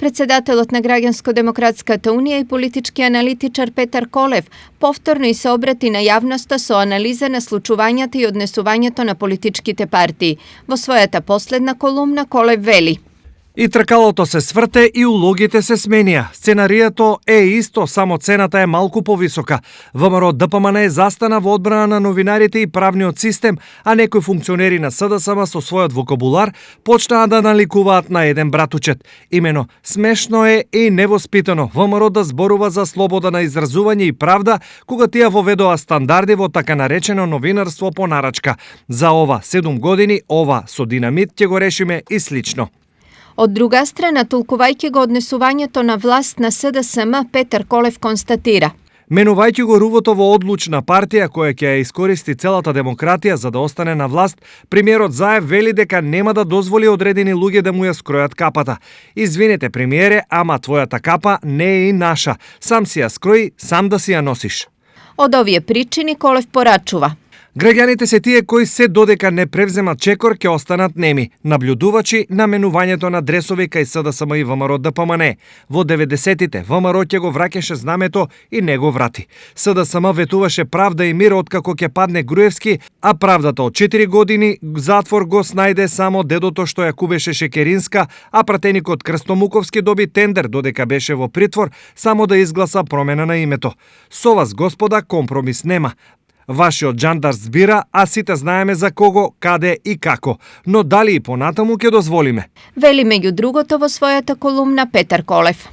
Председателот на Граѓанско-демократската унија и политички аналитичар Петар Колев повторно и се обрати на јавноста со анализа на случувањата и однесувањето на политичките партии. Во својата последна колумна Колев вели: И тркалото се сврте и улогите се сменија. Сценаријето е исто, само цената е малку повисока. ВМРО ДПМН застана во одбрана на новинарите и правниот систем, а некои функционери на СДСМ со својот вокабулар почнаа да наликуваат на еден братучет. Имено, смешно е и невоспитано ВМРО да зборува за слобода на изразување и правда, кога тие воведоа стандарди во така наречено новинарство по нарачка. За ова 7 години, ова со динамит ќе го решиме и слично. Од друга страна, толкувајќи го однесувањето на власт на СДСМ, Петар Колев констатира: Менувајќи го рувото во одлучна партија која ќе ја искористи целата демократија за да остане на власт, премиерот Заев вели дека нема да дозволи одредени луѓе да му ја скројат капата. Извинете, премиере, ама твојата капа не е и наша. Сам си ја скрои, сам да си ја носиш. Од овие причини Колев порачува: Граѓаните се тие кои се додека не превземат чекор ќе останат неми, наблюдувачи на менувањето на дресови кај СДСМ и ВМРО ДПМН. Во 90-тите ВМРО ќе го враќаше знамето и не го врати. СДСМ ветуваше правда и мир откако ќе падне Груевски, а правдата од 4 години затвор го снајде само дедото што ја кубеше Шекеринска, а пратеникот Крстомуковски доби тендер додека беше во притвор само да изгласа промена на името. Со вас, господа, компромис нема. Вашиот џандар збира, а сите знаеме за кого, каде и како. Но дали и понатаму ќе дозволиме? Вели меѓу другото во својата колумна Петар Колев.